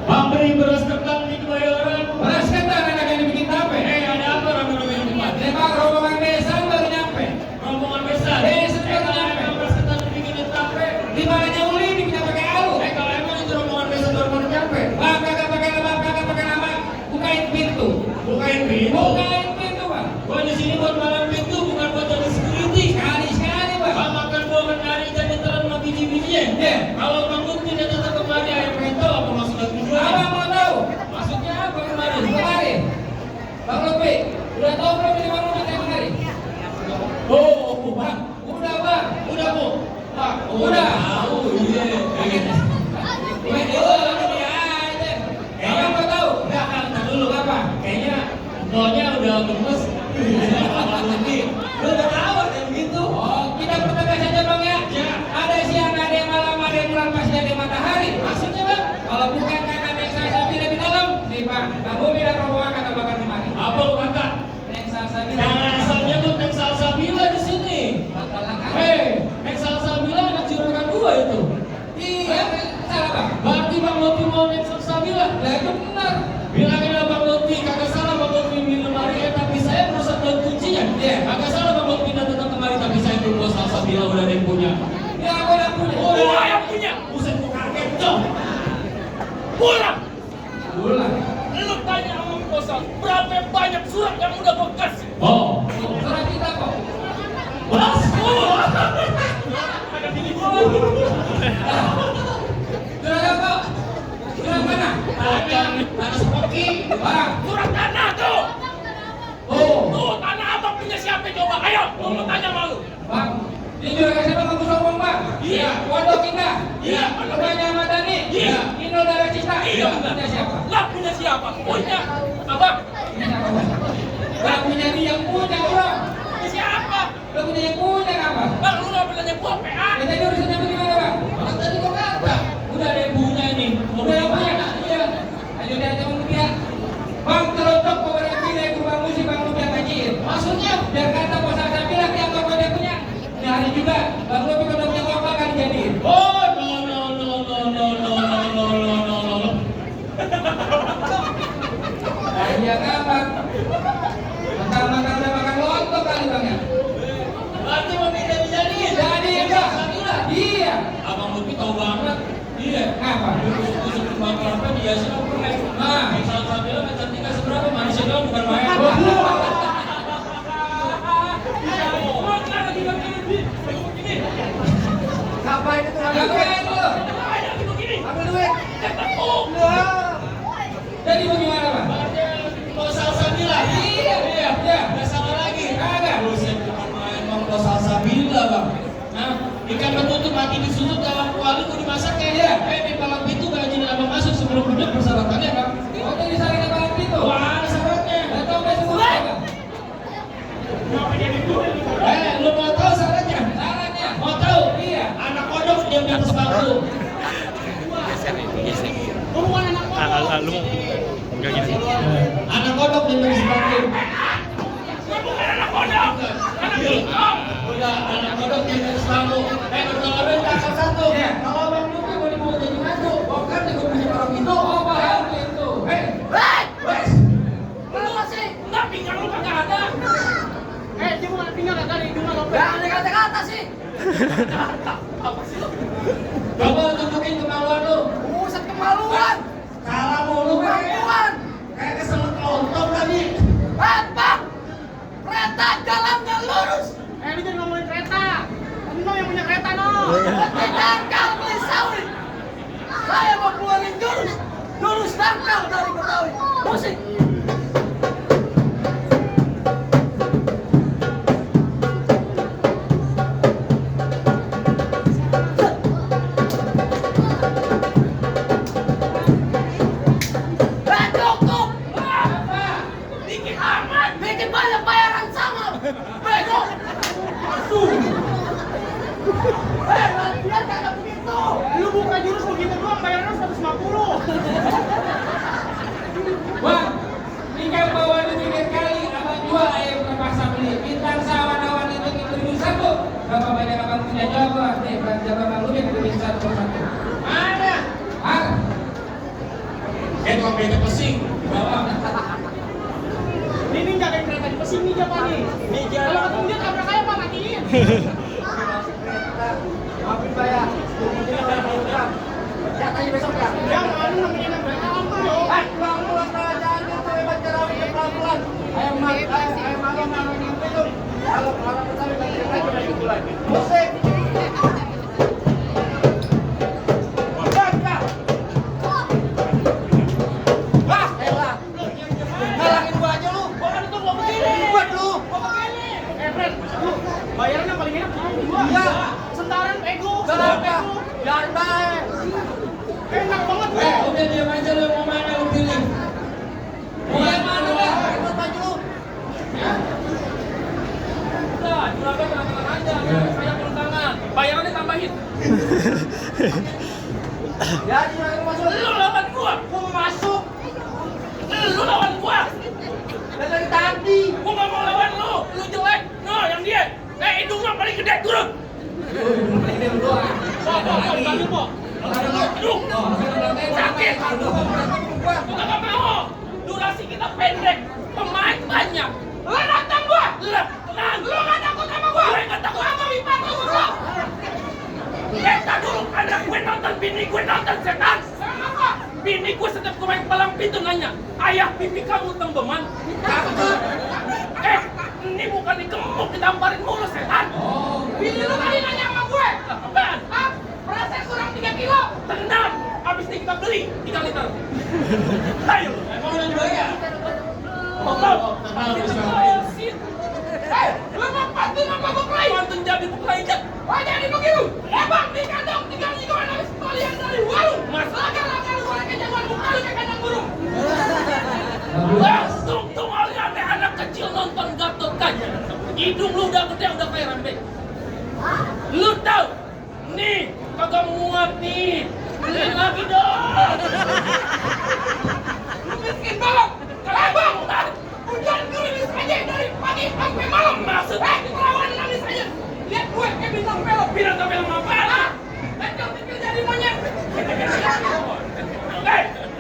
Pemberi beras ketan di Kebayoran. Beras ketan anak yang dibikin tape. Ada apa ramai-ramai di tempat? Memang rombongan besan baru nyampe. Rombongan besar. Besan baru Kalau nyampe. emang beras ketan dibikin tape. Di mananya uli dibikin pakai alu. Kalau emang itu rombongan besar baru nyampe. Bang kagak pakai nama. Bukain pintu. Bukain pintu. Bukain pintu, Bang. Gua di sini buat malam pintu, bukan buat jadi security. Sekali, Bang. Bang makan buah nari jadi telan sama biji-bijinya. Iya. Kalau Bang Lutfi datang ke kemari ayam pentol apa maksudnya tujuan? Abang mau tahu? Maksudnya apa kemarin? Kemarin. Bang Lutfi, udah tahu belum ini Bang Lutfi kayak kemarin? Bang. Udah, Bang. Udah, Bu. Bang, Udah. Tahu, iya. Abang mau tahu? Enggak, kan dulu apa? Kayaknya maunya udah gemes. Lu udah tahu kan gitu? Oh, kita pertegas saja Bang ya. Ya. Ada siang, ada yang malam, ada yang bulan pasti ada yang matahari. Maksudnya, Bang? Kalau bukan karena Neng Salsabila di dalam, nih Bang, Bang Bobi dan rombongan kata bakar kemari. Apa lu kata? Neng Salsabila. Jangan asal nyebut Neng Salsabila di sini. Bakalan kan? Neng Salsabila anak juragan gua itu. Iya, salah Bang. Berarti Bang Lutfi mau Neng Salsabila. Lah itu benar. Bilangin Bang Lutfi, kagak salah Bang Lutfi minum lemari, tapi saya merusak daun kuncinya. Iya. Kagak salah Bang Lutfi datang kemari, tapi saya belum bawa Salsabila udah ada yang punya. Ya aku yang punya. Gua yang punya. Buset, gua kaget dong. Pulang. Bulan. Lu tanya sama kosan, berapa banyak surat yang udah gua kasih? Surat kita kok. Bos. Ada bini gua lagi. Surat apa? Surat mana? Tanah sepoki. Bang. Surat tanah tuh. Tuh, tanah abang punya siapa coba? Ayo, gua mau tanya sama lu. Bang. Ini juragan siapa Bang Sombong Bang? Iya. Pondok Indah. Iya. Rumahnya Ahmad Dhani. Iya. Ino Darah Cita. Iya. Punya siapa? Lah punya siapa? Punya abang. Punya siapa Bang? Bang punya dia yang punya Bang. Punya siapa? Lo punya yang punya apa? Bang, lu nggak pernah gua PA. Ya tadi urusannya bagaimana Bang? Bang tadi gua kata, udah ada yang punya ini. Udah yang punya? Iya. Ayo dia aja Bang Lupian. Bang terotok pemerintah kita yang kurang musik Bang Lupian kajiin. Maksudnya? Biar kata Bos Asa bilang tiap toko dia punya. Ini hari juga Bang Lupian udah punya apa kan dijadiin. Oh, no. Nah, iya kan Bang? Makan udah makan lontong kali Bang ya? Berarti mau pindah dijadiin? Jadi Bang. Salsabila. Iya. Abang Lutfi tahu banget. Iya. Apa? Tusuk bakar apa dia sih nggak pernah. Nah. Neng Salsabila cantiknya seberapa? Manusia doang bukan main. Ngapain itu? Ngapain lu? Ambil duit. Jadi bagaimana Bang? Mau Salsabila? Iya. Nggak salah lagi. Kagak. Buset, bukan main mau Salsabila Bang. Nah, ikan betutu mati disusut dalam kuali kok dimasak ya? Iya. Di palang pintu gak izinin abang masuk sebelum bener persyaratannya Bang. Oh jadi saling apa itu? Wah, ada syaratnya. Nggak tahu nggak sebut apa? Lu mau tahu syaratnya? Sarannya. Mau tahu? Iya. Anak kodok diam di atas bangku. Hubungan anak kodok. Lu enggak gini. Anak kodok diam di atas bangku. Bukan anak kodok. Anak kodok. Udah, anak kodok diam di atas bangku. Kalau kakak satu. Iya. Kalau Bang Lutfi mau dibawa jadi mantu, bongkar nih gue punya orang itu. Oh paham gitu. Wes. Lu masih enggak pinggang lu kagak ada. Dia bukan pinggang gak ada hidungan loh. Jangan ada kata-kata sih. Apa sih lu? Coba tunjukin kemaluan lu. Buset kemaluan. Salah mulu Kemaluan. kayak keselak lontong tadi. Bang. Kereta jalannya lurus. Lu jangan ngomongin kereta. No yang punya kereta no. Dangkal beli sawit. Saya mau keluarin jurus dangkal dari Betawi. Musik. Bikin banyak bayaran sama. Bego. Latihan kagak begitu. Lu buka jurus begitu doang bayaran 150. Bang, bete pesing. Bawa. Ini jagain kereta di pesing nih Pak nih. Kalau ketemu dia tabrak saya Pak matiin. Maafin Pak ya. Jatahnya besok ya. Yang anu namanya kereta apa yo? Pelan-pelan jangan gitu hebat jaraknya pelan-pelan. Ayo malam itu. Kalau Betawi kan kita cuma itu lagi. Musik. Wah, elah. Ngalangin gua aja lu. Bukan itu gua begini. Buat lu. Gua begini. Fred, lu bayaran yang paling enak gua. Iya. Sentaran ego. Kenapa? Biar baik. Enak banget gua. Udah diam aja lu mau mana lu pilih. Mau yang mana dah? Ikut baju lu. Udah, juragan tenang-tenang aja, saya turun tangan. Bayarannya tambahin. Ya, jangan masuk. Lu lawan gua. Gua mau masuk. Lu lawan gua. Dari tadi. Gua nggak mau lawan lu. Lu jelek. No, yang dia. Hidung lu paling gede, turun. Bantu, Po. Aduh, sakit. Gua nggak mau. Durasi kita pendek. Pemain banyak. Lu nantang gua. Tenang. Lu nggak takut sama gua. Gue nggak takut sama Wipan lu gua. Kita dulu anak gue nonton, bini gue nonton setan. Sama apa? Bini gue setiap gue main palang pintu nanya, ayah pipi kamu tenggeman? Takut. Ini bukan digemuk, ditamparin mulu setan. Bini lu kali nanya sama gue. Apaan? Beratnya kurang 3 kilo. Tenang, abis ini kita beli 3 liter. Ayo. Emang udah dibayar? Lu mau pantun apa buklai? Pantun jadi buklai jet. Wah jadi begitu. Bang, di kandang tinggal juga habis kembalian dari warung. Masalah kan lu kayak jagoan buklai kayak kandang burung. Langsung tuh lihat anak kecil nonton Gatot Kaca. Hidung lu udah gede, udah kayak rambe. Lu tahu? Nih, kagak muat nih. Beli lagi dong. Lu miskin banget. Kalau bang, hujan gerimis aja dari pagi sampai malam. Maksudnya perawan nangis aja. Lihat gue kayak bintang film. Bintang film apaan? Kecil-kecil jadi monyet.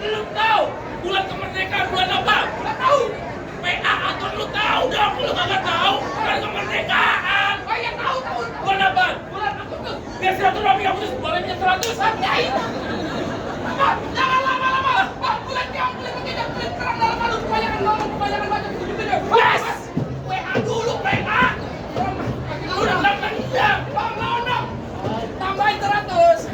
Lu tahu bulan kemerdekaan bulan apa? Nggak tahu. PA atau lu tahu dong? Lu kagak tahu? Bulan kemerdekaan. Oh iya tahu. Bulan apa? Bulan Agustus. Biar silaturahmi Agustus bulannya 100. Santai. Jangan lama-lama. Bang, bulan yang kulit terang dalam malu. Kebanyakan ngomong, kebanyakan baca video. Yes! WA dulu, WA. Lu udah bilang iya. Bang, mau dong. Tambahin 100.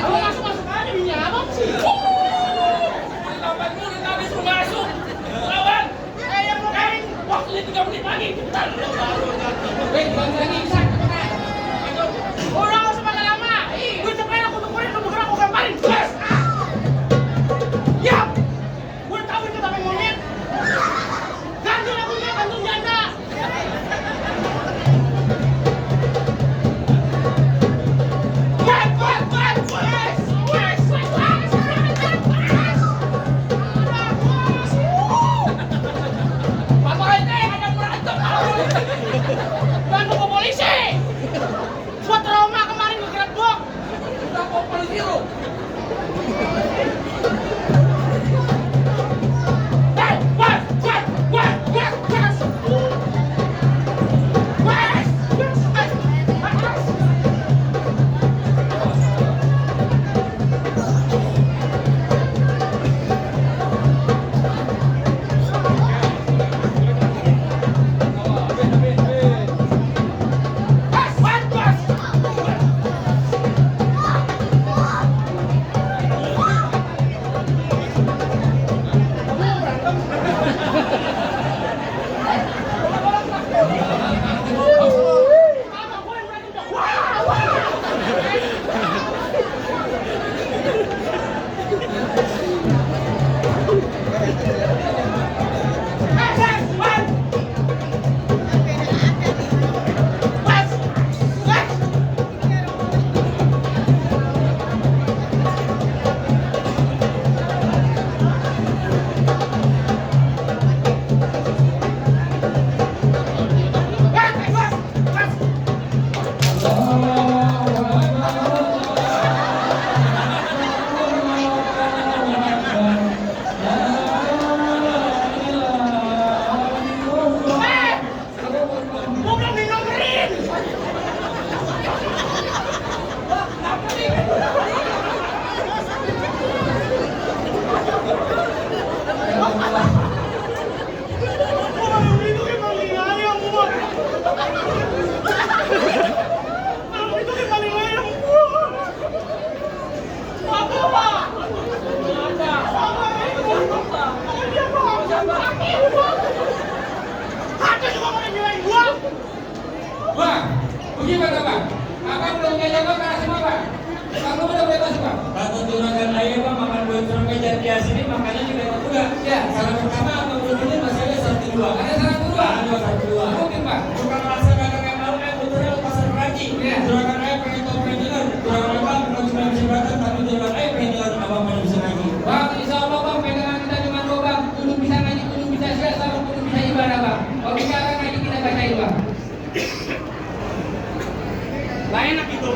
Kalau masuk aja ini abang sih. Lambat mulu tadi suruh masuk. Lawan. Yang mau main. Waktunya 3 menit lagi. Cepetan. Bang lagi bisa. Udah nggak usah pakai lama. Gue cepet aku tukerin, lu bergerak aku gamparin. Yes. Ya. Gue tahu itu tapi monyet. Ganti lagunya, gantung janda. Bantu ke polisi. Gua trauma kemarin gue gerebek. Kita bawa polisi lu. Bang, bagaimana bang? Abang belum jajan bang, kasih bang. Bang, lu udah bebas bang? Kata juragan ayah bang makan buah serangga jati sini makannya juga juga. Ya. Salah pertama abang belum ini masih ada 1-2. Ada 1-2? Ada 1-2. Mungkin bang. Bukan rasa dagang yang mau betulnya pasar lagi. Iya. Juragan ayah pengen tahu pengen jalan. Juragan abang bukan cuma bisa datang tapi juragan ayah pengen jalan abang mana bisa lagi. Bang, insya Allah bang, pegangan kita cuma 2 bang. Kudu bisa ngaji, kudu bisa sias, sama kudu bisa ibadah bang. Kalau kita akan ngaji kita bacain bang. Lah enak itu.